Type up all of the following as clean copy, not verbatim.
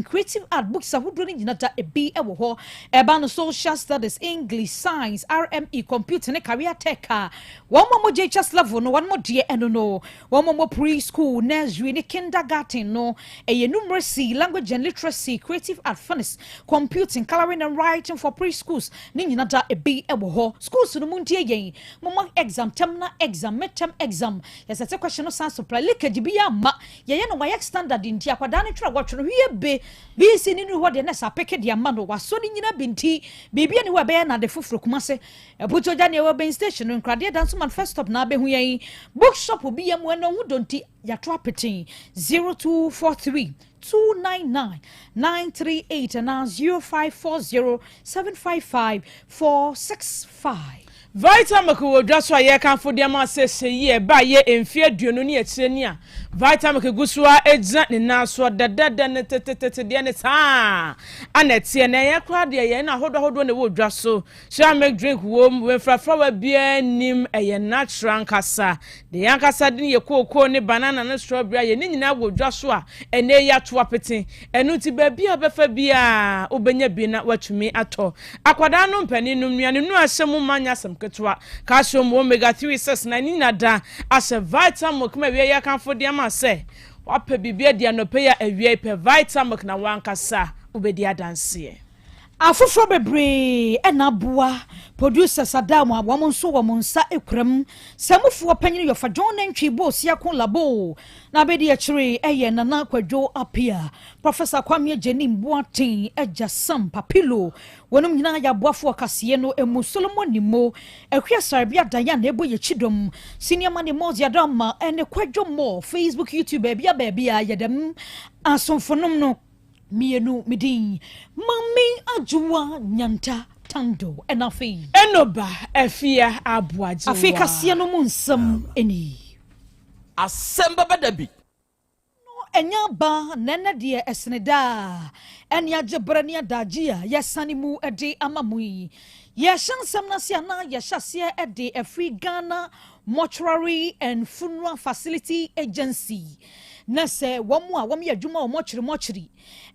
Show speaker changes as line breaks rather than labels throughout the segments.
and creative art books ahodoɔ no nyina da ebi wɔ hɔ. Ɛba no social studies, English, science, RME, computer ne career tech a wɔn a wɔgye JHS level no, wɔn mo deɛ ɛno no. Wɔn a wɔn pre-school, nursery ne kindergarten no, ɛyɛ numeracy, language and literacy, creative art, phonics, computing, colouring and writing for preschools ne nyina da ebi wɔ hɔ. Schools no mu ntie yɛn, mo exam, terminal exam, midterm exam, yɛsɛ sɛ question no san supply leakage bi yɛ ama yɛyɛ no WAEC standard, nti akwadaa no twerɛ wɔtwerɛ hwie be BC ne nu hɔ deɛ ne sa apeke deɛ ama no wasɔ ne nyina bi, nti biribi ani hɔ a ɛbɛyɛ nade foforɔ. Kuma se ɛbuto gya neɛ ɛwɔ bɛn station no, nkradeɛ da nso man first stop na abɛhu yɛn bookshop bi yɛ mu. Ɛno ho dɔnti yɛato apeten 0243 299 938 and 0540 755 465.
Vitamilk wɔ dwa so a yɛrekamfo deɛ ma sɛ sɛ yi ɛba yɛ mfe 20 ne akyire ni a Vitamilk gu so a gyina ne nan so dɛdɛdɛ ne tetetete deɛ ne saa ana ɛteɛ. Na ɛyɛ koraa deɛ yɛn na ahodoɔ ahodoɔ na ɛwɔ dwa so. Soya milk drink wɔ mu, mfrafrawa biara nim, ɛyɛ natural ankasa deɛ. Yɛn ankasa de ne yɛ kookoo ne banana ne strawberry a yɛn ne nyinaa wɔ dwa so a ɛnɛ yi ato apete. Ɛno nti baabi a bɛfa biara wobɛnya bi na watumi atɔ. Akwadaa no, mpanin no, nnuane nu ahyɛ mu ma nya asɛm ketewa. Calcium, omega 3, 6 na ne nyina da ahyɛ Vitamilk ma awia. Yɛ akamfo deɛ ma sɛ wapɛ biribi adi anɔpɛ yi a, awia yi pɛ Vitamilk na wankasa wobɛdi adanseɛ.
Afoforɔ bebree ɛna aboa producers adam a wɔn nso wɔn nsa ekura mu. Sɛmufoɔ panyin yɔfa John Nantwi bo osiako labo na abɛdi akyire ɛyɛ Nana Kwadwo Apia, Professor Kwame Agyenim Boaten, Agya Sam Papilo. Wɔn nyinaa yɛ aboafoɔ kaseɛ no emu. Solomon Nimo, Akua Sarbia Dayan na ɛbɔ yɛ kyidɔm. Senior man Mozi Adama ɛne Kwadwo Mo, Facebook, YouTube, baabi a baabi a yɛdɛm asomfonom no mmienu. Medin Mame Adwoa Nyanta Tando, ɛna afei
Ɛnoba Afia Aboagyewa.
Afei kaseɛ no mu nsɛm ani.
Asɛm bɛbɛ da bi.
Ɛnyɛ aba na ɛnɛ deɛ ɛsene daa ɛne agye berɛ ne adagye a yɛsane mu de ama mu yi. Yɛhyɛ nsɛm no ase anaa yɛhyɛ aseɛ de afiri Ghana Mortuary and Funeral Facility Agency, na sɛ wɔn a wɔyɛ adwuma wɔ mɔkyere mɔkyere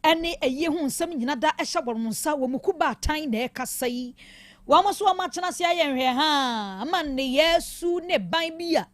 ɛne ɛyie ho nsɛm nyina da ɛhyɛ wɔn nsa, wɔn mu kubaatan na ɛkasa yi. Wɔn nso wɔn atena ase ayɛ nhwɛ ha ama nneyɛɛ su ne ban bi a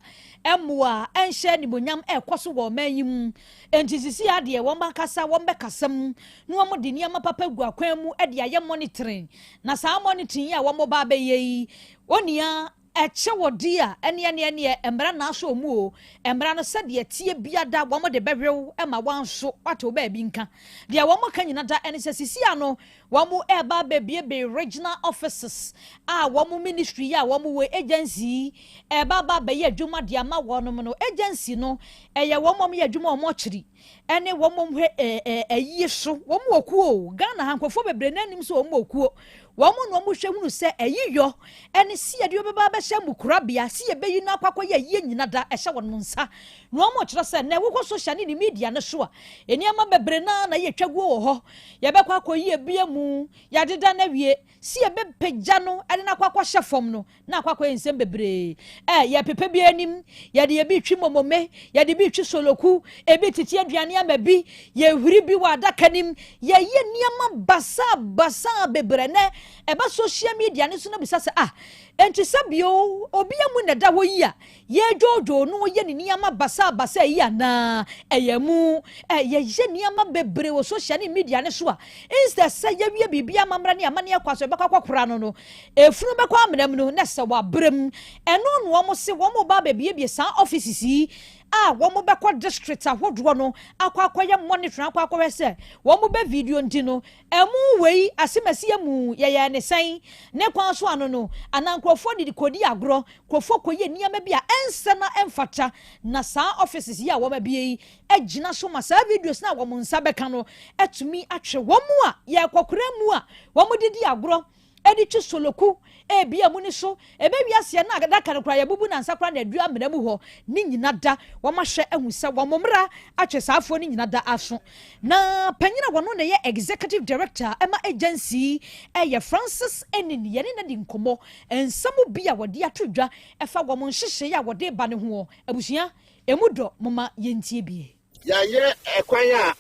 ɛmmoa ɛnhyɛ nimonyam ɛrekɔ so wɔ ɔman yi mu. Nti sisi adeɛ wɔn ankasa wɔn bɛkasa mu na wɔn de nneɛma papa gu akwan mu ɛde ayɛ monitoring. Na saa monitoring yi a wɔn ba abɛyɛ yi, onua ɛkyɛ wɔ di a ɛne ɛne ɛneɛ mmara na aso ɔmu o. Mmara no sɛdeɛ tie biada wɔn de bɛhwɛw ɛma wɔn nso wate baabi nka deɛ wɔn ka nyina da. Ɛne sɛ sisi ano wɔn ɛreba abɛbiebie regional offices a wɔn ministry yi a wɔn wɔ agency ɛreba aba abɛyɛ adwuma de ama wɔn no. Agency no ɛyɛ wɔn a wɔyɛ adwuma wɔn akyiri ɛne wɔn a wɔhwɛ ɛɛ ɛɛ ɛyie so. Wɔn wɔ kuo Ghana ha, nkurɔfoɔ bebree n'anim so wɔn wɔ kuo. Wɔn na wɔn hwɛ hunu sɛ ɛyi yɔ ɛne si yɛde bɛba abɛhyɛ mu korabea si yɛbɛyi no akɔ akɔyɛ yie nyina da ɛhyɛ wɔn nsa. Na wɔn kyerɛ sɛ na ɛwokɔ social ne ne media no so a, nneɛma bebree naa na yɛtwa guo wɔ hɔ. Yɛbɛkɔ akɔyi ebia mu yɛadeda no awie si yɛbɛpagya no ɛde no akɔ akɔhyɛ fam no na akɔ akɔyɛ nsɛm bebree. Yɛpepa bi anim, yɛde ebi twi momome, yɛde bi twi soloku, ebi tete aduane ama bi, yɛhwiri bi wɔ adaka nim, yɛyɛ nneɛma basaa basaa bebree. Nɛ ɛba social media ne so na bisa sɛ, ah, nti sɛ bio obi amu na ɛda hɔ yi a yɛdwoodwoo no yɛ ne nneɛma basaa basaa yi anaa ɛyɛ mu yɛyɛ nneɛma bebree wɔ social ne media ne so a, instead sɛ yɛwie biribi amammerɛ ne amanneɛ kɔ so yɛbɛkɔ akɔkora no, efunu bɛkɔ amena mu no na sɛ wabrɛ mu. Ɛno na wɔn se wɔn ba abɛbiebie saa offices yi a wɔn bɛkɔ district ahodoɔ no akɔ akɔyɛ monitoring, akɔ akɔhwɛ sɛ wɔn bɛ video nti no ɛmu wei asemasi mu yɛyɛ ne sɛn ne kwan so ano no anaa nkurɔfoɔ de kɔdi agorɔ, nkurɔfoɔ kɔyɛ nneɛma bi a ɛnsɛ na ɛmfata. Na saa offices yi a wɔn abie yi agyina so ma saa videos na wɔn nsa bɛka no atumi atwe wɔn a yɛkɔkora mu a wɔn de di agorɔ ɛde twi soloku ebi emu ni so ebe wiaseɛ na adaka no koraa yɛbubu nansa koraa na adua amena mu hɔ ne nyina da. Wɔn ahwɛ ahu sɛ wɔn mmra atwe saa afoɔ ne nyina da aso. Na panyin a wɔn na yɛ executive director ɛma agency ɛyɛ Francis Enin, yɛne na di nkɔmɔ nsɛm bi a wɔde ato dwa ɛfa wɔn nhyehyɛeɛ a wɔde ba ne ho. Abusua emu dɔ, moma yɛntie bie.
Yɛayɛ ɛkwan a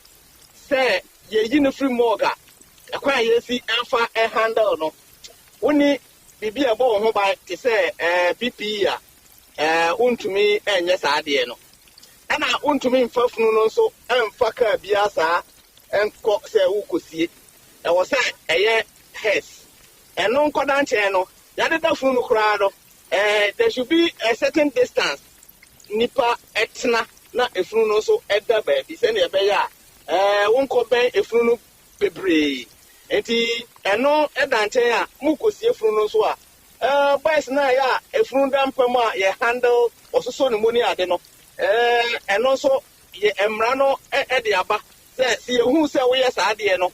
sɛ Yɛyi no firi morgue a, ɛkwan a yɛsi ɛmfa handle no, wonni biribi a ɛbɔ wo ho ban te sɛ PPE a, wontumi nyɛ saa adeɛ no. Ɛna wontumi mfa funu no nso mfa kaa biara saa nkɔ sɛ worekɔsie. Ɛwɔ sɛ ɛyɛ hearse. Ɛno nkɔda nkyɛn no, yɛadeda funu no koraa no, there should be a certain distance nipa tena na efunu no nso da baabi sɛnea ɛbɛyɛ a wonkɔbɛn efunu no bebree. Nti ɛno da nkyɛn a, mokɔsie funu no nso a, boys no a ɛyɛ a efunu da mpa mu a yɛ handle ɔsosɔ ne mu ne ade no, ɛno nso yɛ mmara no de aba sɛ sɛ yɛhu sɛ woyɛ saa adeɛ no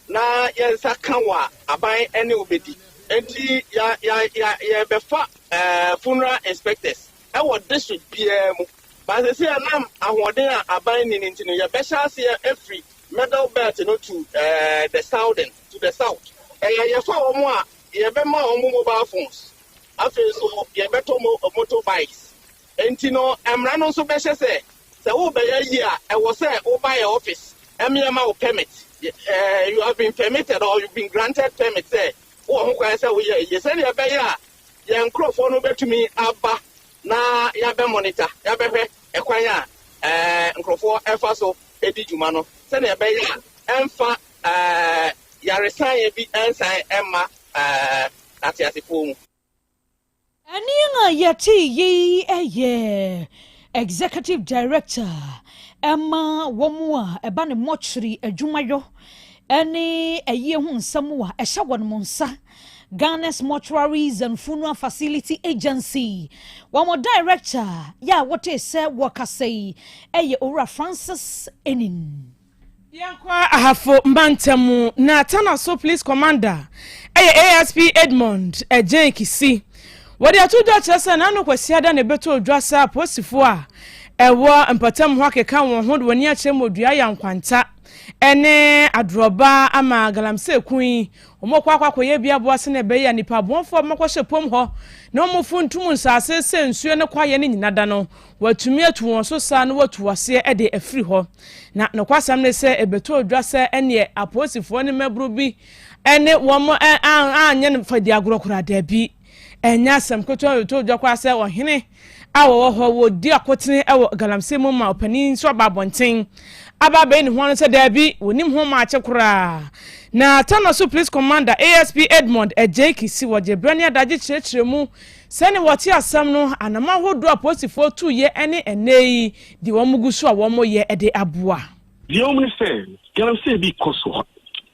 na yɛn nsa ka wo a, aban ne wo bɛdi. Nti yɛbɛfa funeral inspectors ɛwɔ district biara mu. Baasɛsi ɛnam ahoɔden a aban ni no nti no, yɛbɛhyɛ aseɛ afiri Middle Belt no to the southern to the south. Yɛfa wɔn a yɛbɛma wɔn mobile phones, afei nso yɛbɛtɔ motorbikes. Nti no mmara no nso bɛhyɛ sɛ sɛ wobɛyɛ yie a, ɛwɔ sɛ woba yɛ office ɛmeɛma wo permit. You have been permitted or you've been granted permit sɛ wowɔ ho kwan sɛ woyɛ yie, sɛdeɛ ɛbɛyɛ a yɛn nkurɔfoɔ no bɛtumi aba na yɛabɛ monitor, yɛabɛhwɛ ɛkwan a nkurɔfoɔ ɛfa so edi dwuma no, sɛdeɛ ɛbɛyɛ a ɛmfa yaresan bi ɛnsan ɛmma ateasefoɔ mu.
Ɛne a yɛte yi yɛ Executive Director ɛma wɔn a ɛba ne mortuary adwumayɔ ɛne ɛyie ho nsɛm a ɛhyɛ wɔn mo nsa, Ghana's Mortuaries and Funeral Facility Agency, wɔn director yɛ a wɔte sɛ wɔkasa yi ɛyɛ Owura Francis Enin.
Yɛnkɔ Ahafo mbantam na Tanaso Police Commander ɛyɛ ASP Edmond Ɛgyɛn Kisi. Wɔde ato dwa kyerɛ sɛ n'ano Kwasiada na ɛbɛtɔ odwa sɛ apolisifoɔ a ɛwɔ mpɔtam hɔ akeka wɔn ho de wɔn ani akyerɛ mu odua yɛ nkwanta ɛne adorɔba ama galamsey kun yi wɔn kɔ akɔyɛ bi aboa sɛ na ɛbɛyɛ a nipa aboɔfoɔ a wɔakɔhyɛ pom hɔ na wɔn funtum nsaase sɛ nsuo ne kwaeɛ ne nyina da no, wɔatumi atu wɔn so saa na wɔatu aseɛ de afiri hɔ. Na nokwasɛm ne sɛ ɛbɛtɔ odwa sɛ ɛneɛ apolisifoɔ ne mmaburu bi ɛne wɔn anyɛ no fadi agorɔ koraa. Daabi, ɛnyɛ asɛm ketewa. Ɛbɛtɔ odwa koraa sɛ ɔhene a wɔwɔ hɔ wɔdi akotene wɔ galamsey mu ma ɔpanin nso aba abɔnten aba abɛyi ne ho ano sɛ daabi, wɔnim ho maakye koraa. Na Tano Police Commander ASP Edmond Ɛgyei Kisi wɔgye berɛ ne adagye kyerɛkyerɛ mu sɛne wɔte asɛm no, anam ahodoɔ a polisifoɔ tuyɛ ne ɛnɛ yi deɛ wɔn gu so a wɔn yɛ de aboa.
Deɛ wɔn ne sɛ galamsey bi kɔ so hɔ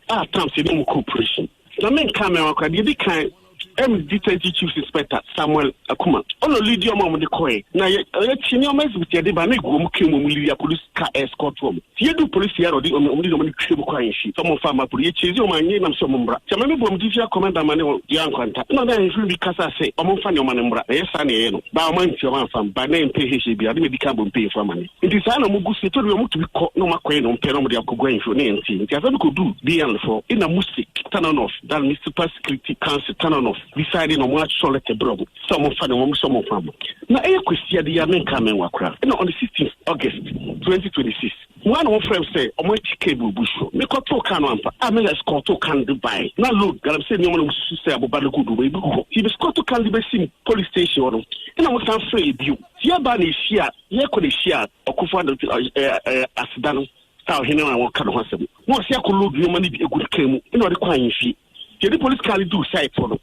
a tam sɛ ebi mu cooperation na menka mɛwa koraa. Deɛ di kan, Deputy Chief Inspector Samuel Akuma ɔna lead ɔmo a ɔmo de kɔɛ na yɛ yɛkyi nneɛma exhibit yɛde ba na egu ɔmo kɛn mu. Ɔmo lead police car escort wɔn ti yɛdu police yɛ ɔde ɔmo de ɔmo de twɛ mu kɔ ahemfi sɛ ɔmo nfa ama police. Yɛkyɛ zi ɔmo anye nam sɛ ɔmo mbra sɛ ɔmo bɔ ɔmo division commander ma ne deɛ ankwanta ɛna ɔde ahemfi bi kasa sɛ ɔmo nfa nneɛma no mbra na yɛ saa na yɛyɛ no ba ɔmo anti ɔmo anfa mba na mpe hyehyɛ bi ade ma di kan bɔ mpanyinfo ama ne. Nti saa na ɔmo gu so eto de ɔmo tumi kɔ na ɔmo akɔyɛ na ɔmo pɛ na ɔmo de akɔgu ahemfi ne yɛn ti. Nti asɛm kɔ du bn fo ɛna musi Tano North, that Municipal Security Council Tano North decide na ɔmo atwerɛ letter brɛ ɔmo sɛ ɔmo fa ne wɔn sɛ ɔmo fa mo na ɛyɛ Kwesi ade yɛ amenka amenwa koraa. Ɛna on the 16th August 2026 wɔn a na wɔn frɛ m sɛ ɔmo akyi cable bush hɔ. Mekɔtoo kaa no ampa a mɛ escort kaa no de bae na load galamsey nneɛma na ɔmo susu sɛ aboba no gu do ebi gu hɔ. Ti escort kaa no de bɛsi police station hɔ no, ɛna ɔmo san frɛ yɛ bio. Ti yɛba na ehyia, yɛkɔ na ehyia ɔkofo ado ɛɛ ɛɛ aseda no a ɔhene a wɔka ne ho asɛm na ɔsi akɔ load nneɛma no bi egu ne kaa mu ɛna ɔde kɔ ahemfie. Yɛde police car no duu site hɔ no,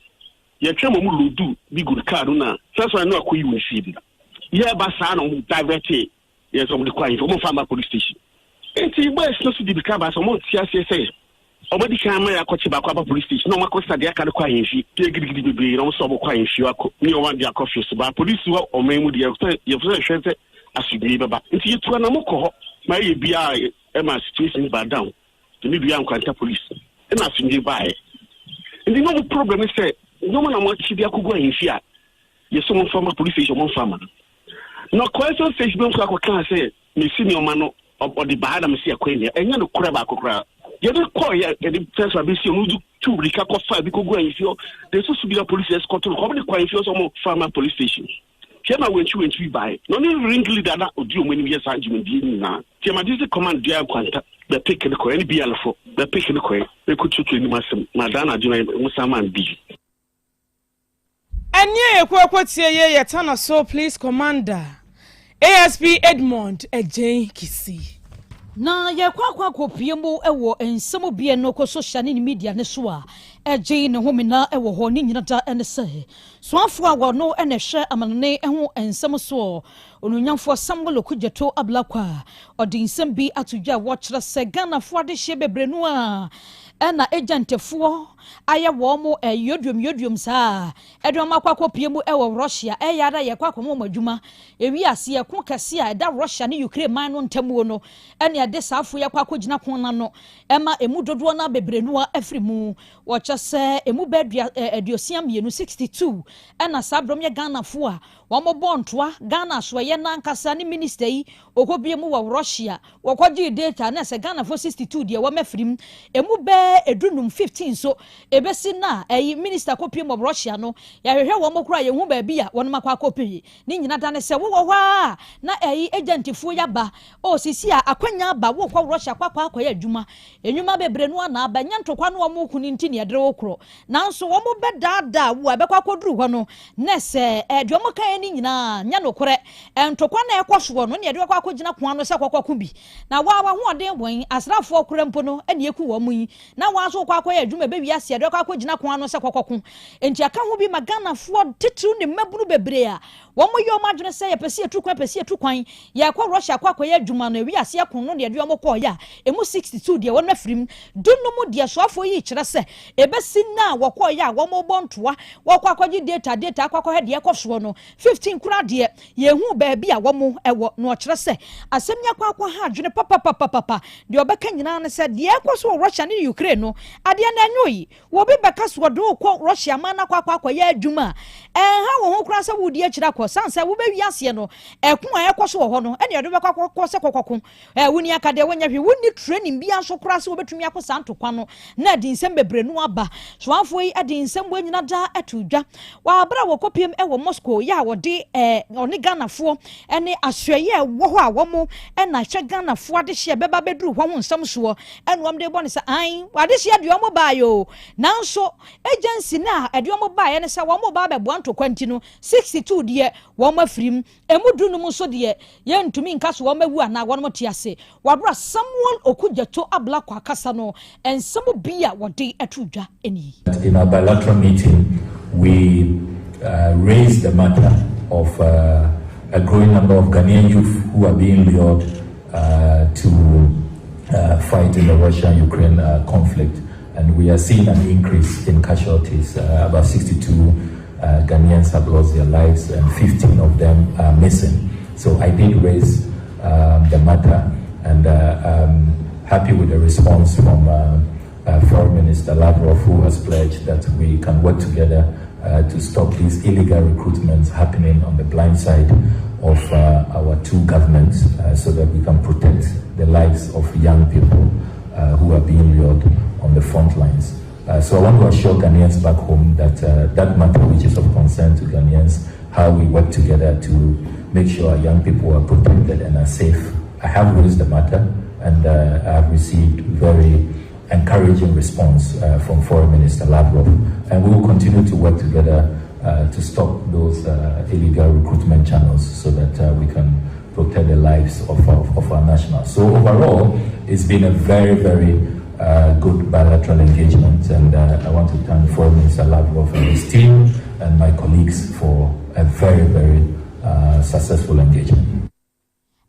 yɛtwɛn ma ɔmo load bi gu ne car no na first one no akɔyi wɔn fie bi. Yɛba saa na ɔmo divert yɛn sɛ ɔmo de kɔ ahemfie, ɔmo nfa mba police station. Nti boys no so di bi ka ba sɛ ɔmo nte aseɛ sɛ ɔmo di kan ama yɛ akɔkye baako aba police station na ɔmo akɔ sa deɛ aka no kɔ ahemfie. Yɛ gidigidi bebree na ɔmo sɛ ɔmo kɔ ahemfie akɔ ne ɔmo ade akɔ fie so ba police hɔ. Ɔman mu deɛ sɛ yɛfo sɛ hwɛ sɛ asomdwie bɛba nti yɛtu anamo kɔ hɔ ma yɛ biara ɛma situation ba down. Ne dua Nkwanta police ɛna asomdwie baeɛ. Nti na ɔmo problem ne sɛ nneɛma na ɔmo akyi de akɔgu ahemfie a yɛsɛ ɔmo nfa ma police station, ɔmo nfa ma no. Na correction station bi nso akɔkaa sɛ mesi nneɛma no ɔde baa na mesi akɔ ania. Ɛnyɛ no korɛ baako koraa. Yɛde kɔɔ yɛ yɛde fɛn so abɛsi ɔmo de tu mirika kɔfa bi kɔgu ahemfie hɔ de soso bi na police escort no kɔ. Ɔmo de kɔ ahemfie hɔ sɛ ɔmo fa ma police station. Tiɛ ma wɛnkyi wɛnkyi bi baeɛ na ɔne ring leader na odi ɔmo anim yɛ saa dwumadie nyinaa. Tiɛ ma district command dua Nkwanta. Bɛ pick no kɔɛ, ɛne BL fo bɛ pick no kɔɛ, bɛ kɔ tuatua anim asɛm, na daa anadwo na mo san maa no bail.
Ɛnne a yɛkɔ ɛkɔtie yei yɛ Tanaso Police Commander ASP Edmond Adjei Kissi.
Na yɛkɔ akɔ akɔpue mu wɔ nsɛm bi a ɛno kɔ social ne ne media no so a ɛgye ne homena wɔ hɔ. Ne nyina da ne sɛ soafoɔ a wɔno na ɛhwɛ amanone ho nsɛm soɔ, Onuonyamfoɔ Samuel Okudzeto Ablakwa, ɔde nsɛm bi ato dwa a wɔkyerɛ sɛ Ghanafoɔ adehyeɛ bebree no a ɛna agyantefoɔ ayɛ wɔn yodiom yodiom saa ɛde wɔn akɔ akɔpue mu wɔ Russia. Ɛyɛ ara yɛkɔ akɔma wɔn adwuma. Ewi ase ɛko kɛse a ɛda Russia ne Ukraine man no ntam no ɛne ɛde saa afo yi akɔ akɔgyina ko n'ano ɛma emu dodoɔ no bebree no afiri mu. Wɔkyɛ sɛ emu bɛ 62, 62, ɛna saa berɛm yɛ Ghanafoɔ a wɔn bɔ ntoa Ghana asoɛyɛ n'ankasa ne minister yi okɔbie mu wɔ Russia wɔkɔgye data na sɛ Ghanafoɔ 62 deɛ wɔn afiri mu. Emu bɛɛ 15, 15 so ebesi na ɛyi minister kɔpie mu wɔ Russia no, yɛahwehwɛ wɔn koraa yɛn ho baabi a wɔn akɔ akɔpie. Ne nyina da ne sɛ wowɔ hɔ a na ɛyi agyantifoɔ yaba o sisi a akwanya aba wokɔ Russia kɔ akɔ akɔyɛ adwuma. Enwuma bebree no ana aba nyɛ ntokwa no wɔn ko ne nti ne yɛde wo korɔ, nanso wɔn bɛdaadaa wo a ɛbɛkɔ akɔduru hɔ no na sɛ ɛdeɛ wɔn kan ne nyinaa nyɛ nokorɛ. Ntokwa na ɛkɔ soɔ no ne yɛde wɔkɔ akɔgyina kwan no sɛ kɔkɔko bi na waa wahoɔden wɔn asraafoɔ kora mpo no ɛne eku wɔn yi na waa nso kɔ akɔyɛ adwuma ɛbɛwi ase yɛde wɔkɔ akɔgyina kwan no sɛ kɔkɔko. Nti aka ho bi ma Ghanafoɔ titiriw ne mmabunu bebree a wɔn yɛ wɔn adwene sɛ yɛpɛ sɛ yɛtu kwan, pɛ sɛ yɛtu kwan yɛkɔ Russia kɔ akɔyɛ adwuma no, ewi ase ɛko no deɛ de wɔn kɔɔ yɛ a emu 62 deɛ wɔn afiri mu. 15 deɛ soafoɔ yi kyerɛ sɛ ebesi na wɔkɔɔ yɛ a wɔn bɔ ntoa wɔkɔ akɔgye data akɔ akɔhwɛ deɛ ɛkɔ soɔ no, 15 kora deɛ yɛhu baabi a wɔn ɛwɔ. Na ɔkyerɛ sɛ asɛm yi akɔ akɔ ha adwene papapapapa. Deɛ ɔbɛka nyinaa ne sɛ deɛ ɛkɔ so wɔ Russia ne Ukraine no adeɛ na ɛnyɛ yi wɔbi bɛka so wɔde wokɔ Russia man no akɔ akɔ akɔyɛ adwuma a ɛnha wo ho koraa sɛ wodi akyire akɔ san sɛ wobɛwi aseɛ no ɛko a ɛkɔ so wɔ hɔ no ɛne yɛde wobɛkɔ akɔkɔ sɛ kɔkɔko ɛ woni aka deɛ wonyɛ hwee, wonni training bia nso koraa sɛ wobɛtumi akɔ saa ntokwa no. Na ɛde nsɛm bebree no aba. Soafoɔ yi ɛde nsɛm wɔ nyina daa ɛto dwa wɔabrɛ a wɔkɔpiem ɛwɔ Moscow yɛ a wɔde ɔne Ghanafoɔ ɛne asoɛyɛ a ɛwɔ hɔ a wɔn ɛna hwɛ Ghanafoɔ adehyeɛ bɛba bɛduru hɔ ho nsɛm soɔ ɛna wɔn de bɔ ne sɛ an adehyeɛ deɛ wɔn baayɛ o, nanso agency no a ɛde wɔn baayɛ ne sɛ wɔn ba abɛboa ntokwa nti no 62 deɛ wɔn afiri mu, emu 15 nso deɛ yɛntumi nka so wɔn awu anaa wɔn te ase. Wabra Samuel Okudzeto Ablakwa akasa no, nsɛm bi a wɔde ɛto dwa nie.
In our bilateral meeting, we raised the matter of a growing number of Ghanaian youth who are being lured to fight in the Russia-Ukraine conflict. And we are seeing an increase in casualties. About 62 Ghanaians have lost their lives and 15 of them are missing. So I did raise the matter and I'm happy with the response from Foreign Minister Lavrov, who has pledged that we can work together to stop these illegal recruitments happening on the blind side of our two governments so that we can protect the lives of young people who are being lured on the front lines. So I want to assure Ghanaians back home that that matter, which is of concern to Ghanaians, how we work together to make sure our young people are protected and are safe. I have raised the matter and I have received very encouraging response from Foreign Minister Lavrov. And we will continue to work together to stop those illegal recruitment channels so that we can protect the lives of our nationals. So overall, it's been a very, very good bilateral engagement, and I want to thank Foreign Minister Lavrov and his team and my colleagues for a very, very successful engagement.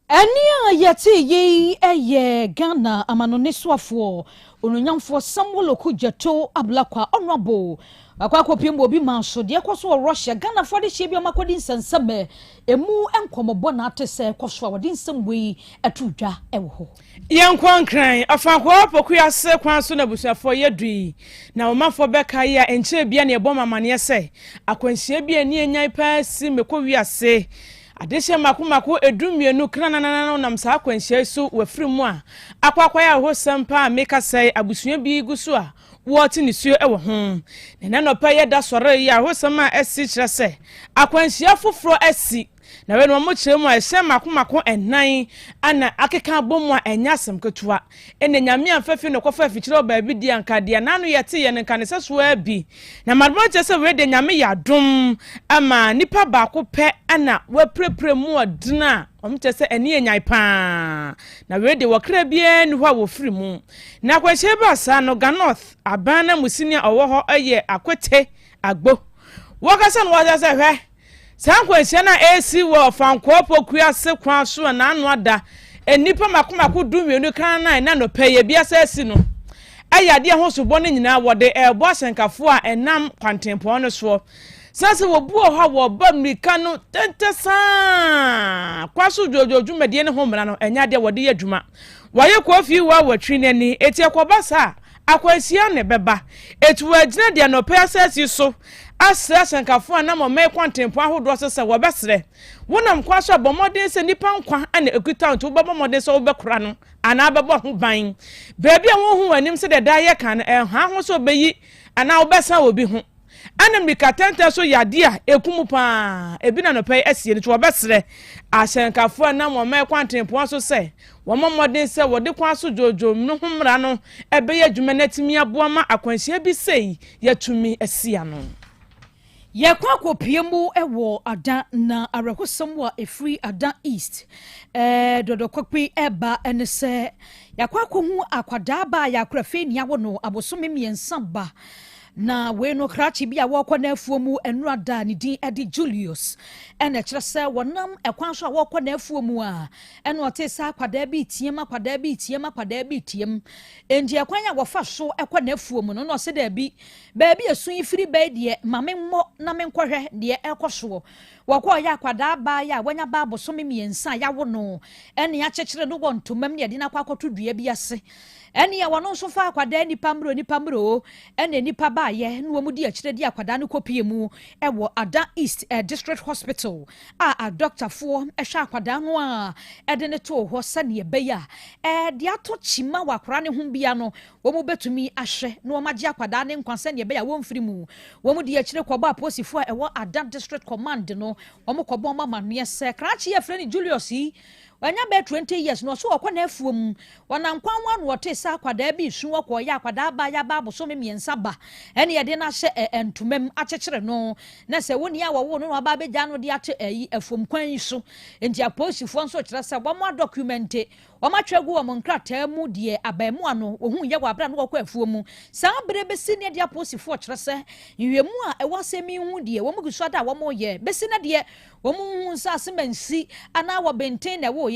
Ɛne a yɛte yi yɛ Ghana amanɔne soafoɔ Onuonyamfoɔ Samuel Okudzeto Ablakwa, Honorable akɔ akɔpie mu obi ma so deɛ ɛkɔ so wɔ Russia, Ghanafoɔ de hyia bi ɔmo akɔdi nsɛnsɛm emu nkɔmɔbɔ na ate sɛ ɛkɔ so a wɔde nsɛm wei ɛto dwa ɛwɔ hɔ.
Yɛnkɔ Nkran Ɔfankɔɔ Pokuya ase kwan so na abusuafoɔ yɛdu yi na ɔmanfoɔ bɛka yi a nkyerɛ bia ne ɛbɔ ma amanneɛ sɛ akwanhyia bi a ani anyan paa si mmɛkɔ wiase adehyɛ mako mako 12 krananana nam saa akwanhyia yi so wafiri mu a akɔ akɔyɛ ahohosɛm paa. Meka sɛ abusua bi gu so a wɔte nisuo wɔ ho na ɛnɛ nɔpɛ yɛ da sɔre yi ahohosɛm a ɛsi kyerɛ sɛ akwanhyia foforɔ asi. Na wei no wɔkyerɛ mu a ɛhyɛn mako mako nnan na akeka abɔ mu a ɛnyɛ asɛm ketewa. Ɛnna Nyame amfa fi na ɔkɔfa afikyire wɔ baabi deɛ anka deɛ n'ano yɛ te yɛ no nka ne sɛso ara bi. Na madoma kyerɛ sɛ wei deɛ Nyame yɛ adom ama nipa baako pɛ na wapirapira mu ɔdena a wɔn kyerɛ sɛ ɛne yɛ nyan paa. Na wei deɛ wɔkra biara nni hɔ a wɔfiri mu. Na akwanhyia baa saa no Ga North aban nanmusini a ɔwɔ hɔ yɛ Akwete Agbo. Wɔkasa no wɔkyerɛ sɛ hwɛ Saa nkwanhyia no a ɛresi wɔ Ɔfankɔɔ Pokuase kwan so a n'ano ada nnipa mako mako 12 kan na ɛna anɔpa yi abiasa asi no yɛ adeɛ a ɛho sobɔ no nyinaa wɔde rebɔ ahyɛnkafoɔ a ɛnam kwantempɔn no soɔ. Sane sɛ wɔbu wɔ hɔ a wɔba mmirika no tɛntɛ saa kwa so dwoodwoo dwumadie no ho mmara no ɛnyɛ adeɛ a wɔde yɛ adwuma. Wɔayɛ Kofi wɔ awɔtwe no ani eti ɛkɔba saa a akwanhyia na ɛbɛba. Eti wɔagyina deɛ anɔpa yi asase so asrɛ asɛnkafo a nam ɔman kwantempɔn ahodoɔ so sɛ wɔbɛsrɛ. Wonam kwan so a, bɔ mmɔden sɛ nnipa nkwa na ɛkuta wo nti wobɛbɔ mmɔden sɛ wobɛkora no anaa wobɛbɔ ho ban. Baabi a wonhu w'anim sɛdeɛ daa yɛ kan no, ɛnha ho sɛ wobɛyi anaa wobɛsan obi ho. Ɛna mmirika tɛntɛn so yɛ adeɛ a ɛku mu pa ara. Ebi na anɔpa yi asie no nti wɔbɛsrɛ ahyɛnkafo a nam ɔman kwantempɔn so sɛ wɔmmɔ mmɔden sɛ wɔde kwan so dwoodwoo no ho mmara no bɛyɛ adwuma na atumi aboa ma akwanhyia bi sei yɛatumi asi ano.
Yɛkɔ akɔpue mu wɔ Ada na awerɛhosɛm a ɛfiri Ada East Dɔdɔkɔkpe ɛreba ne sɛ yɛakɔ akɔhu akwadaa ba a yɛakora afei nea awo no abosome mmiɛnsa ba na wei no krakye bi a wɔrekɔ n'afuo mu nnora da ne din de Julius ɛna ɛkyerɛ sɛ wɔnam ɛkwan so a wɔrekɔ n'afuo mu a ɛna ɔte sɛ akwadaa bi team akwadaa bi team akwadaa bi team enti ɛkwan a wɔfa so ɛkɔ n'afuo mu no na ɔsɛ daabi baabi esu yi firi bɛyi deɛ ma memmɔ na menkɔhwɛ deɛ ɛkɔ soɔ. Wɔkɔɔ yɛ akwadaa baa yi a wanya ba abosome mmiɛnsa a yawo no ɛne akyekyere no wɔ ntoma mu ne yɛde no akɔ akɔto dua bi ase. Ɛneɛ wɔno nso faa akwadaa nipa mmerɛ o nipa mmerɛ o ɛna nipa baayɛ na wɔn di akyire de akwadaa no kɔpie mu ɛwɔ Ada East District Hospital a adɔktafoɔ ɛhwɛ akwadaa no a ɛde no too hɔ sɛdeɛ ɛbɛyɛ a ɛde atɔ kyima wɔ akwadaa no ho bia no wɔn bɛtumi ahwɛ na wɔn agye akwadaa no nkwa sɛdeɛ ɛbɛyɛ a wɔmfiri mu. Wɔn di akyire kɔbɔ apolisifoɔ a ɛwɔ Ada District Command no wɔn kɔbɔ wɔn amaneɛ sɛ krakye yɛfrɛ no Julius yi wanya bɛyɛ 20 years na ɔso ɔkɔ n'afuo mu. Ɔnam kwan ho ano ɔtee sɛ akwadaa bi resu ɔkɔeɛ akwadaa baa yɛaba abosome mmiɛnsa ba ɛne yɛde no ahyɛ ɛ ntoma mu akyekyere no na sɛ wo nea wɔwoo no na waba abɛgya no de ato ɛyi afuom kwan yi so. Nti apolisifoɔ nso kyerɛ sɛ wɔn adɔkumɛnte wɔn atwerɛ agu wɔn nkrataa mu deɛ abaamua no wɔhu yɛ wɔ abere a na wɔkɔ afuo mu. Saa bere bɛsi ne deɛ apolisifoɔ kyerɛ sɛ nhwehwɛmu a ɛwɔ asɛm yi ho deɛ wɔn gu so ada a wɔyɛ bɛsi ne deɛ wɔn nhu sɛ asemansi anaa wɔbenten na ɛwoeɛ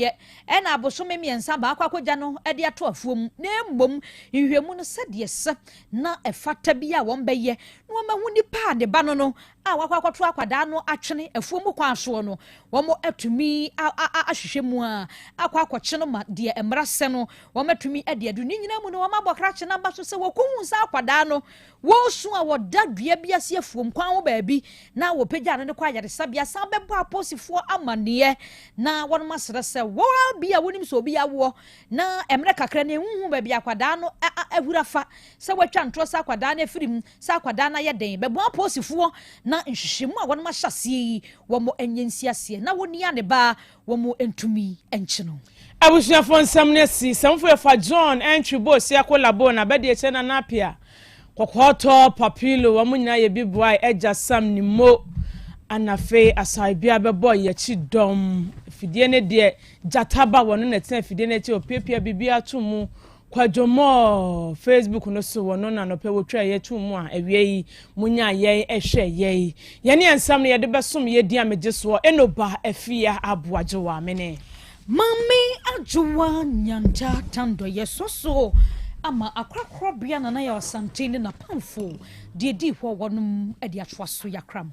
ɛna abosome mmiɛnsa baako akɔgya no de ato afuo mu na mmom nhwehwɛmu no sɛdeɛ sɛ na ɛfata bi a wɔn bɛyɛ na wɔn ahu nipa a ne ba no no a wakɔ akɔto akwadaa no atwene afuo mu kwan soɔ no wɔn atumi ahwehwɛ mu a akɔ akɔkye no ma deɛ mmara sɛ no wɔn atumi de adu ne nyinaa mu no wɔn abɔ krakye no aba so sɛ wɔkɔhu sɛ akwadaa no Wɔresu a wɔda dua bi ase afuom kwan ho baabi na wɔpagyaa no de kɔ ayaresabea san bɛbɔ apolisifoɔ amanneɛ na wɔnom asrɛ sɛ wɔn a bi a wɔnim sɛ obi awoɔ na mmerɛ kakra no ɛnhuhu baabi akwadaa no ahura fa sɛ wɔatwa ntorɔ sɛ akwadaa no afiri mu sɛ akwadaa no ayɛ den bɛbɔ apolisifoɔ na nhwehwɛmu a wɔnom ahyɛ aseɛ yi wɔn nyɛ nsi aseɛ na wɔnia ne ba Wɔntumi nkye no.
Abusuafoɔ nsɛm no asi. Sɛmfo yɛfa John Antwi Bosia Kolabo na Abadiakyire Nana Appiah Kɔkɔɔtɔ Papilo wɔn nyinaa yɛ bi boae Agya Sam Nimo ana afei Asaebea bɛbɔɔ yɛakyi dɔm. Afidie no deɛ Gyata ba wɔno na ɛtena afidie no akyi ɔpiapia biribiara to mu Kwadwo Moore, Facebook no so wɔ no na anɔpɛ wotwaa yɛ too mu a awia yi mo nyaa yɛn hwɛ yɛi. Yɛne yɛn nsɛm no yɛde bɛsom yɛ din a megye soɔ Eno ba Afia Aboagyewa mene.
Maame Adwoa Nyanta Tandɔ yɛ sɔ so ama akorakorabea Nana Yaw Asante ne n'apamfo deɛ ɛdii hɔ wɔnom de atoa so Yakram.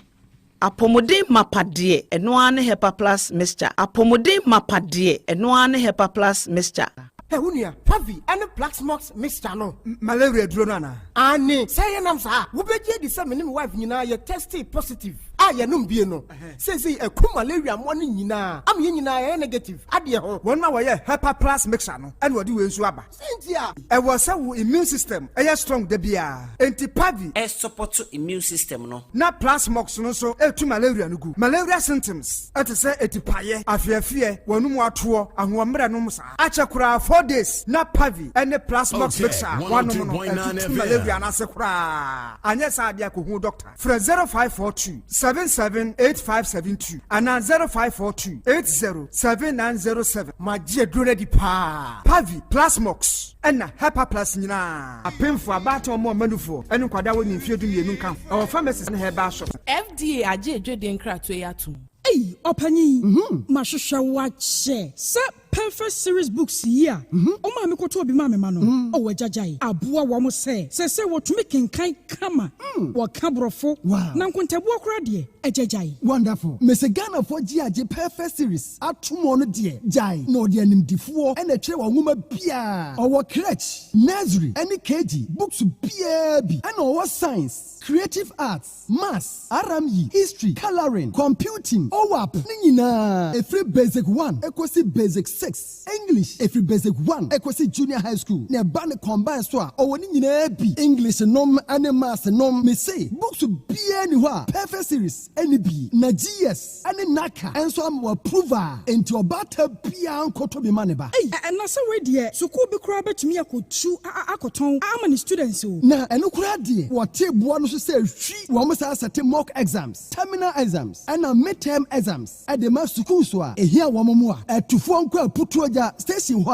Apɔmuden mapa deɛ, ɛno ara ne Hepa Plus Mixture. Apɔmuden mapa deɛ, ɛno ara ne Hepa Plus Mixture.
Hɛ, wo nua, Pavi ne Plaxmox mixture no, malaria aduro no anaa? Aane, sɛ ɛyɛ nam saa a, wobɛgye adi sɛ me ne me wife nyinaa yɛ testee positive. a yɛnom bie no, seesei ɛku malaria mmoa no nyinaa ama yɛn nyinaa yɛyɛ negative adeɛ ho.
Wɔn a wɔyɛ Hepa Plus mixture no ɛna wɔde wei nso aba.
Sɛ nti a.
Ɛwɔ sɛ wo immune system ɛyɛ strong da biara. Enti Pavi.
Ɛsupport immune system no.
Na Plasmox no nso ɛtu malaria no gu. Malaria symptoms ɛte sɛ etipaeɛ, afeafeɛ, wɔn mu atoɔ, ahoɔmmerɛ nom saa. Akyɛ koraa 4 days na Pavi ɛne Plasmox mixture a wanom no ɛtutu malaria no ase koraa. Anyɛ saa adeɛ akɔhu doctor. Frɛ 0542 778572 anaa 0542 807907.
Magye aduro no adi paa.
Pavi, Plasmox ɛna Hepa Plus nyinaa. Apemfo, abaatan, ɔmo ɔmanufoɔ ɛne nkwadaa wɔ ne mfeɛ 12 nka ho. Ɛwɔ pharmacies ne herbal shop.
FDA agye edwede nkratoɔ yi atom.
Ei, ɔpanyin, mahwehwɛ wo akyɛ sɛ Perfect Series books yi a ɔmaa me kɔtɔ obi maa me ma no. Ɔwɔ agyagyae aboa wɔn sɛ wɔtumi kenkan kama, wɔka borɔfo na nkontabuo koraa deɛ, agyagyae.
Wonderful. Mese Ghanafoɔ gye agye Perfect Series atom no deɛ, gyae na ɔde animdifoɔ ɛna ɛtwerɛ wɔn nwoma biaa. Ɔwɔ crèche, nursery ɛne KG books biaa bi, ɛna ɔwɔ science, creative arts, maths, RME, history, colouring, computing, OWAP ne nyinaa, ɛfiri basic 1 ɛkɔsi basic 6, English ɛfiri basic 1 ɛkɔsi junior high school, na ɛba ne combine so a, ɔwɔ ne nyinaa bi, English nom ɛne maths nom. Mese books biaa ni hɔ a Perfect Series ɛne bi, na GS ɛne NaCCA ɛnso ama approve a, enti ɔbaata biaa nkɔtɔ bi ma ne ba.
Ei, ɛna sɛ wei deɛ, sukuu bi koraa bɛtumi akɔtu akɔtɔn ama ne students o.
Na ɛno koraa deɛ, wɔte boa no so sɛ hwi wɔn saa sɛte mock exams, terminal exams ɛna midterm exams ɛde ma sukuu so a ehia wɔn mu a ɛtufoɔ nkɔ Aputuo Gya station hɔ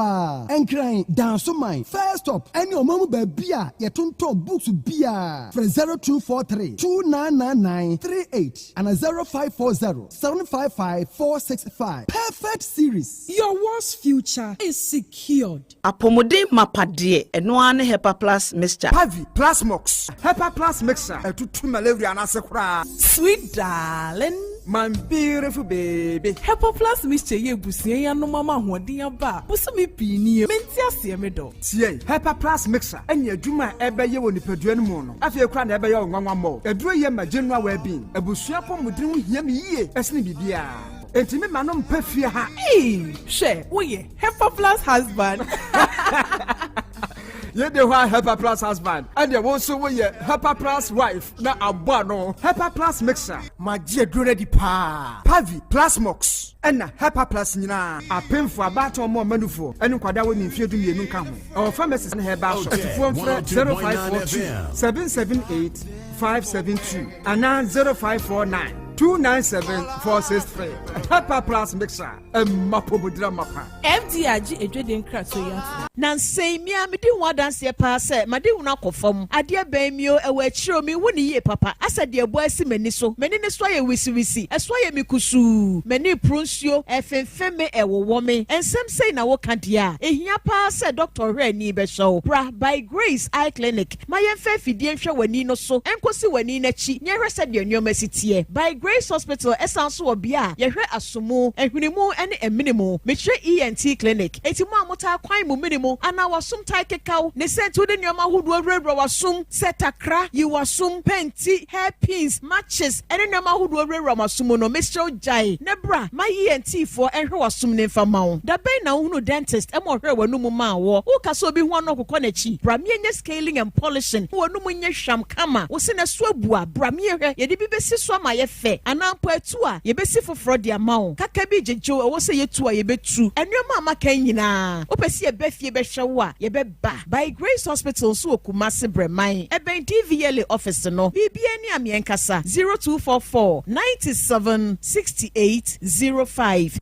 a Nkran Dansoman first stop ɛne ɔman mu baabi a yɛtontɔn books biara. Frɛ 0243 299938 ana 0540 755465. Perfect Series.
Your world's future is secured.
Apɔmuden mapa deɛ, ɛno ara ne Hepa Plus mixture.
Pavi, Plasmox, Hepa Plus mixture ɛtutu malaria no ase koraa.
Sweet darling.
My beautiful baby.
Hepa Plus mixture yɛ ebusua yi anom ama ahoɔden aba a bosome pii nie. Mente aseɛ, me dɔ.
Tie, Hepa Plus mixture ɛne adwuma a ɛbɛyɛ wɔ nipadua no mu no, afei koraa na ɛbɛyɛ wo nwanwa mmɔ. Aduro yɛ ma general well-being. Abusua pɔmuden ho hia me yie ɛsene biribiara, enti me ma no mpɛ fie ha.
Ee, hwɛ, woyɛ Hepa Plus husband.
Yɛde hɔ a, Hepa Plus husband, ɛdeɛ wo nso woyɛ Hepa Plus wife na abɔ ano. Hepa Plus mixture.
Magye aduro no adi paa.
Pavi, Plasmox ɛna Hepa Plus nyinaa. Apemfo, abaatan, ɔmo ɔmanufoɔ ɛne nkwadaa wɔ ne mfeɛ 12 nka ho. Ɛwɔ pharmacies ne herbal shop. Atufoɔ mfrɛ 0542 778 572 anaa 0549 297 463. Hepa Plus mixture, ɛmma pomodira mapa.
FDA agye edwede nkratoɔ yi atom.
Na nsɛn mmea mede ho adanseɛ paa sɛ made hunu akɔ fam adeɛ bɛn mi o, ɛwɔ akyire o, mehu ne yie papa, asɛ deɛ ɛbɔ asi m'ani so, m'ani ne so ayɛ wisiwisi, ɛso ayɛ me kusuu, m'ani poro nsuo, ɛfemfem me, ɛwowɔ me. Nsɛm sɛi na woka deɛ a, ɛhia paa sɛ dɔkta ɔhwɛ ani bɛhyɛ wo. Bra By Grace Eye Clinic ma yɛmfa afidie nhwɛ w'ani no so nkɔsi w'ani n'akyi na yɛhwɛ sɛdeɛ nneɛma si teɛ. By Grace Hospital ɛsan so wɔ bea a yɛhwɛ asomu, ahwenimu ne amenimu, mekyerɛ ENT clinic. Enti mo a motaa kwan mo mene mu anaa wasom tae kekaw ne sɛ nti wode nneɛma ahodoɔ wurawura w'asom sɛ takra yi w'asom, pɛnti, hairpins, matches ɛne nneɛma ahodoɔ wurawura w'asom mu no, mesrɛ wo gyae na bra ma ENT foɔ ɛnhwɛ w'asom ne mfa ma wo. Da bɛn na wohunu dentist ɛma ɔhwɛ w'anum maa wɔ? Woka sɛ obi ho ano ɔkokɔ n'akyi, bra miɛnyɛ scaling and polishing, w'anum nyɛ hwam kama. Wo se na so abu a, bra miɛhwɛ, yɛde bi bɛsi so ama yɛ fɛ, anaa mpo atu a, yɛbɛsi foforɔ de ama wo. Kaka bi gyegyew ɛwɔ sɛ yɛtu a, yɛbɛtu. Nneɛma a maka yi nyinaa, wopɛ sɛ yɛbɛ fie bɛhwɛ wo a, yɛbɛba. By Grace Hospital nso wɔ Kumase Brɛman, ɛbɛn DVLA office no. Biribiara ni a meɛnkasa 0244 97 68 05.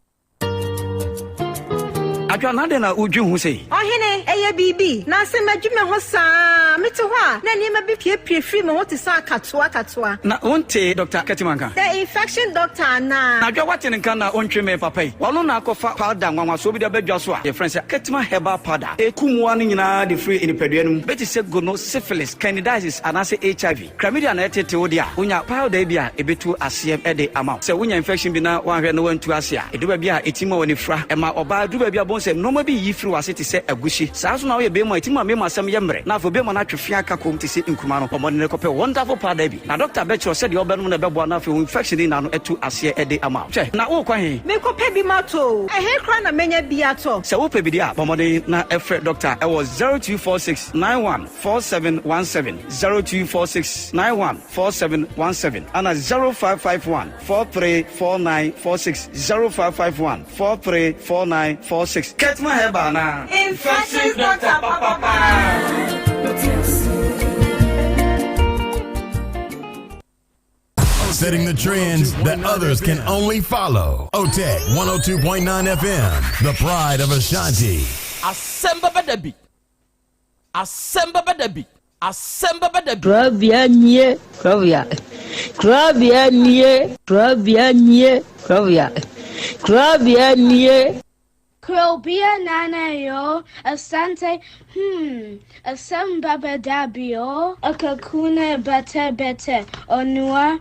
Adwa na adɛn na wodwi ho sei?
Ɔhene, ɛyɛ biribi na sɛ madwi me ho saa, mete hɔ a na nneɛma bi piepie firi me ho te sɛ akatoa akatoa.
Na wonte Dr Kɛtima nka?
The infection doctor anaa?
Na adwa, woate ne nka na ɔntwe me papa yi. Ɔno na akɔfa powder nwanwasoɔ bi de abɛdwa so a yɛfrɛ no sɛ Kɛtima herbal powder. Ɛku mmoa no nyinaa de firi nipadua no mu. Bɛte sɛ gono, syphilis, candidiasis anaasɛ HIV. Chlamydia na ɛtete wo de a, wonya powder bi a ɛbɛtu aseɛ de ama wo. Sɛ wonya infection bi na woanhwɛ na woantu ase a, ɛdu baabi a ɛtumi ma w'ani fura. Ɛma ɔbaa duru baabi a wobɛhu sɛ sɛ nnoɔma bi reyi firi w'ase te sɛ aguhyi. Saa nso na woyɛ beema a, ɛtumi ma mmarima asɛm yɛ mmerɛ na afei obeema no atwe fea aka komm te sɛ nkruma no. Bɔ mmɔden kɔpɛ Wonderful Powder bi na dɔkta bɛkyerɛ wo sɛdeɛ wobɛnom na ɛbɛboa na afei wo infection no nyinaa no atu aseɛ de ama wo. Hwɛ, na worekɔ he?
Merekɔpɛ bi matɔ o. Ɛhe koraa na mɛnya bi atɔ?
Sɛ wopɛ bi deɛ a, bɔ mmɔden na frɛ dɔkta wɔ 0246 91 4717, 0246 91 4717 ana 0551 434946, 0551 434946. Ketma Herbal anaa?
Infections doctor papapaa.
Setting the trends that others can only follow. OTEC 102.9 FM, the pride of Ashanti.
Asɛm bɛba da bi. Asɛm bɛba da bi. Asɛm bɛba da bi.
Korabea nie, korabea. Korabea nie, korabea nie, korabea. Korabea nie.
Krobea nana yo, Asante, hmm, asɛm bɛba da bi o. Akakuna bɛtɛ bɛtɛ, onua,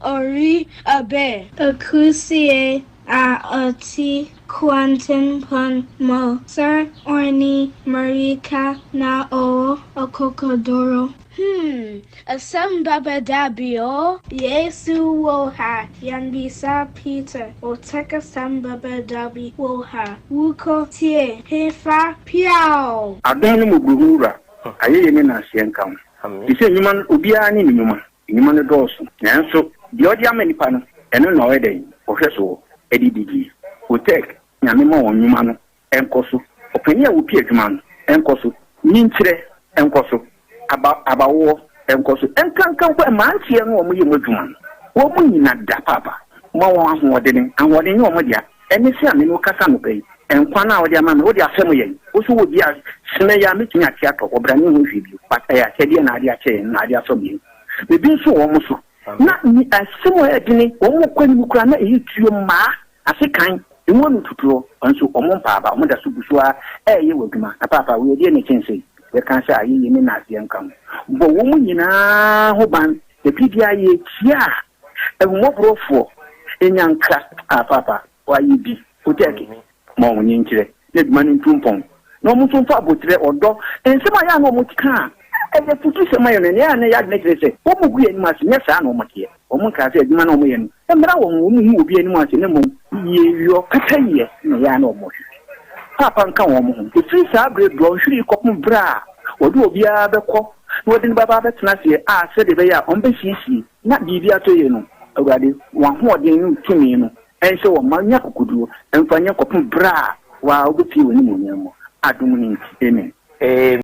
ori abe. Akusie a ɔte kwantempɔn mu sɛ ɔne mmirika na ɔwɔ akokoduru. Hmm, asɛm bɛba da bi o. Yesu wɔ ha, yɛmmisa Peter, ɔtɛk asɛm bɛba da bi wɔ ha, wokɔ tie hefa piaw!
Adom ne mmɔborɔhunu Wura, ayɛyie ne nnaseɛ nka wo. Te sɛ nnwuma no, obiara ne ne nnwuma. Nnwuma no dɔɔso, nanso deɛ ɔde ama nnipa no, ɛno na ɔyɛ dɛn? Ɔhwɛ soɔ de di die. Otec, Nyame ma wɔn nnwuma no nkɔ so. Ɔpanin a ɔpi adwuma no nkɔ so. Nyinkyerɛ nkɔ so. Aba, abawoɔ nkɔ so. Nkanka mpo mmeranteɛ no a wɔyɛ mu adwuma no, wɔn nyina da paapa. Ma wɔn ahoɔdene. Ahoɔden nyɛ wɔn dea. Ɛne sɛ a me ne wo kasa anɔpa yi, nkwa no a wode ama me, wode afɛm yɛn. Wo nso wɔ bi a, sene yi a mɛtumi ate atɔ, ɔbra ne ho hwee bio. But ɛyɛ akyɛdeɛ na ade akyɛ yɛn, na ade afɛm yɛn. Ebi nso wɔ wɔn so. Na ni asɛm a ɛyɛ dene, wɔn kɔ anim koraa na ɛyɛ tuo mmaa, ase kan, emu ano tutuo, nso wɔn mpa aba, wɔn da so gu so ara ɛreyɛ wɔ adwuma. Na paapa, wei ɛdeɛn na ɛkyɛn sei? Yɛka sɛ ayeyie ne nnaseɛ nka ho. Bɔ wɔn nyinaa ho ban, na biribiara yɛtia a, Ahummɔborɔfoɔ nya nkra a paapa wayɛ bi Otɛɛke ma wɔn nkyerɛ na adwuma no ntu mpɔn na wɔn nso mfa aboterɛ, ɔdɔ, nsɛm a ɛyɛ a na wɔn ka a ɛyɛ afutusɛm ma yɛn no, ɛnea ɛyɛ a na ɛyɛ adwene kyerɛ sɛ wɔn gu yɛn anim ase, nyɛ saa na wɔn teɛ. Wɔn nkaa sɛ adwuma no a wɔyɛ no mmra wɔn ho, wɔn nhu obi anim ase na mmom yieyɔ, pɛpɛyɛ na ɛyɛ a na wɔhwehwɛ. Paapa nka wɔn ho. Ɛfiri saa berɛ dɔnhwere yi kɔpem berɛ a wɔde obiara bɛkɔ na wɔde no bɛba abɛtena aseɛ a sɛdeɛ ɛbɛyɛ a wɔbɛsiesie na biribi atɔ yie no, Awurade, w'ahoɔden ne wo tumi no nhyɛ wɔn ma nya akokoduo mfa nyɛ kɔpem berɛ a wo ara wobɛpue w'animuonyam mu, adom no nti, amen.